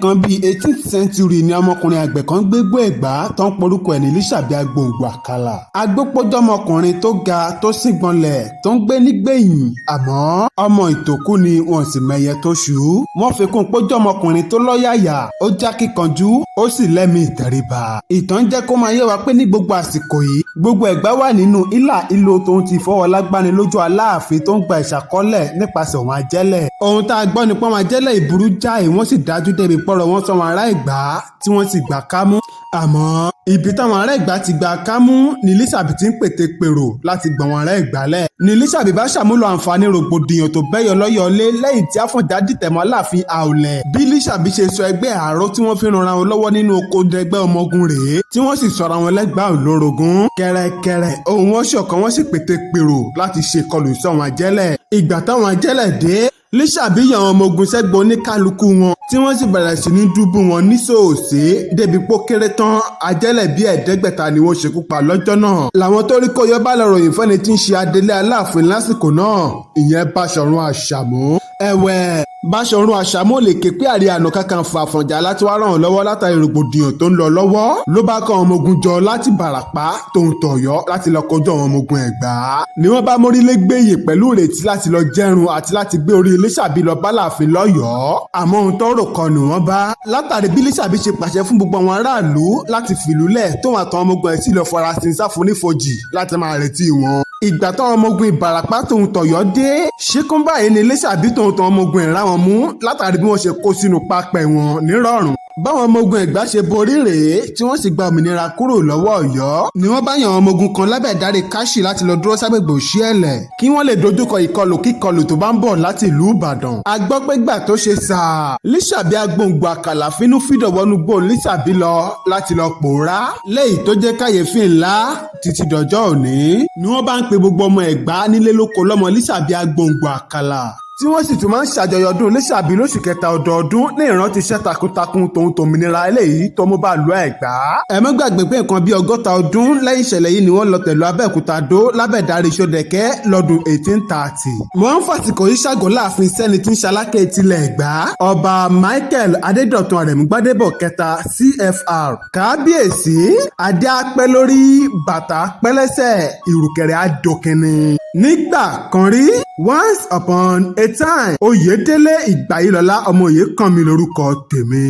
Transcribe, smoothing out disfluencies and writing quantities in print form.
Nǹkan bíi 18th century ni ọmọkùnrin àgbẹ̀ kan gbégbó Ẹ̀gbá tó ń porúkọ ẹ̀ ní Lísàbí Agbòǹgbò Àkàlà. Agbópójọ́mọkùnrin tó ga tó síngbọnlẹ̀ tó ń gbé nígbẹ̀yìn, àmọ́ ọmọ ìtòkú ni, wọn sì mẹyẹ tó ṣú. Wọ́n fi kún pójọ́mọkùnrin tó lọ́yàyà, ó já kíkanjú, ó sì lẹ́mìí ìtẹríba. Ìtàn jẹ́ kó máa yé wa pé ní gbogbo àsìkò yìí, gbogbo Ẹ̀gbá wà nínú ìlà ìlò tó ń ti ìfọwọ́lágbáni lójú Aláàfin tó ń gba ìṣàkọọ́lẹ̀ nípasẹ̀ òun ajẹ́lẹ̀. Ohun tá a gbọ́ ni pọ́n ajẹ́lẹ̀ ìburú jáì, wọ́n sì dájú débi pọ́rọ̀ wọn sọ wọn ará Ẹ̀gbá tí wọ́n sì gbà kámú. Àmọ́ ibi táwọn ará Ẹ̀gbá ti gbà kámú ní Lísàbí ti ń pète pèrò láti gbọ̀n wọn ará Ẹ̀gbá lẹ̀. Ní Lísàbí bá ṣàmúlò àǹfààní rògbòdìyàn tó bẹ́yọ lọ́yọ̀ọ́lé lẹ́yìn tí Àfọ̀njá dìtẹ̀ mọ́ Aláàfin Àòlẹ̀. Bí Lísàbí ṣe sọ ẹgbẹ́ àárọ̀ tí wọ́n fi ń ranra wọn lọ́wọ́ nínú oko dẹgbẹ́ ọmọ ogun rèé, tí wọ́n sì sọra wọn lẹ́gbàá olórogún. Kẹ̀rẹ̀kẹ̀rẹ̀ ohun wọn ṣọ̀kan, wọ́n sì pète pèrò láti ṣèkọlù sọ́wọn ajẹ́lẹ̀. Ìgbà táwọn ajẹ́lẹ̀ dé, Lísàbí yan ọmọ ogun sẹ́gbọ̀n oníkálukú wọn, tí wọ́n sì bẹ̀rẹ̀ sí ní dúbú wọn níṣòòṣe débi pó kéré tán, ajẹ́lẹ̀ bíi 500 ni wọ́n ṣekú pa lọ́jọ́ náà. Làwọn tó rí kó yọ bá lọ ròyìn fẹ́ni tí ń ṣe adelé Aláàfin lásìkò náà, ìyẹn Báṣọ̀run Àṣàmú. Ẹ̀wẹ̀, Báṣọ̀run Àṣàmú lè ké pé Ààrẹ Ọ̀nà Kakanfò Àfọ̀njá láti wá ràn án lọ́wọ́ látàrí rògbòdìyàn tó ń lọ lọ́wọ́. Ló bá kọ́ ọmọ ogun jọ láti Bàràpá tóun tọ̀yọ́ láti lọ kojú àwọn ọmọ ogun Ẹ̀gbá. Ni wọ́n bá mórílé gbéyè pẹ̀lú ìrètí láti lọ jẹ́rùn àti láti gbé orí Lísàbí lọ bá Láàfin lọ́yọ̀ọ́. Àmọ́ ohun tó rò kọ́ ni wọ́n bá. Látàrí bí Lísàbí ṣe pàṣẹ fún gbogbo àwọn aráàlú láti fìlú lẹ̀, tóun àtàwọn ọmọ ogun ẹ̀ sì lọ farasin sáfonífojì láti máa retí wọn. Ìgbà táwọn ọmọ ogun Ìbàràpá tóun tọ̀yọ́ dé ṣíkún báyìí ni Lísàbí tóun tàwọn ọmọ ogun ẹ̀ rá wọn mú látàrí bí wọ́n ṣe kó sínú pápẹ́ wọn nírọ̀rùn. Báwọn ọmọ ogun Ẹ̀gbá ṣe borí rèé, tí wọ́n sì gba òmìnira kúrò lọ́wọ́ Ọ̀yọ́. Ni wọ́n bá yan ọmọ ogun kan lábẹ́ ìdarí Káṣì láti lọ dúró ságbègbè Òṣìẹ̀lẹ̀ kí wọ́n lè dojúkọ ìkọlù kíkọlù tó bá ń bọ̀ láti ìlú Ìbàdàn. A gbọ́ pé gbà tó ṣe sàá, Lísàbí Agbóǹgbò Àkàlà fínú fídọ̀ wọnú gbó Lísàbí lọ láti lọ pòórá, léyìí tó jẹ́ kàyéfì ńlá títí dọjọ́ òní. Ni wọ́n bá ń pe gbogbo ọmọ Ẹ̀gbá nílé lóko lọ́mọ Lísàbí Agbóǹgbò Àkàlà, tí wọ́n sì tún máa ń ṣàjọyọ̀ ọdún Lísàbí lóṣù kẹta ọdọọdún ní ìrántí iṣẹ́ takuntakun tòun tòmìnira eléyìí tó mú bá lu Ẹ̀gbá. Ẹ má gbàgbé pé nǹkan bíi 60 ọdún lẹ́yìn ìṣẹ̀lẹ̀ yìí ni wọ́n lọ tẹ̀lú Abẹ́òkúta dó lábẹ́ ìdarí Ṣódẹ̀kẹ́ lọ́dún 1830. Mo ń fàsìkò yìí ṣàgọ́ láàfin sẹ́ni tí ń ṣalákẹ́ tilẹ̀ Ẹ̀gbá, Ọba Michael Adédọ̀tun Àrẹ̀mú Gbádébọ̀ kẹta CFR. Kábíyèsí, adé apẹ́ lórí, bàtà pẹ́lẹ́sẹ̀, ìrùkẹ̀rẹ̀ àdókìnní. Nígbà kan rí, once upon a time, Oyèdélé Ìgbàyílọlá ọmọ Oyèkánmi lórúkọ tèmi.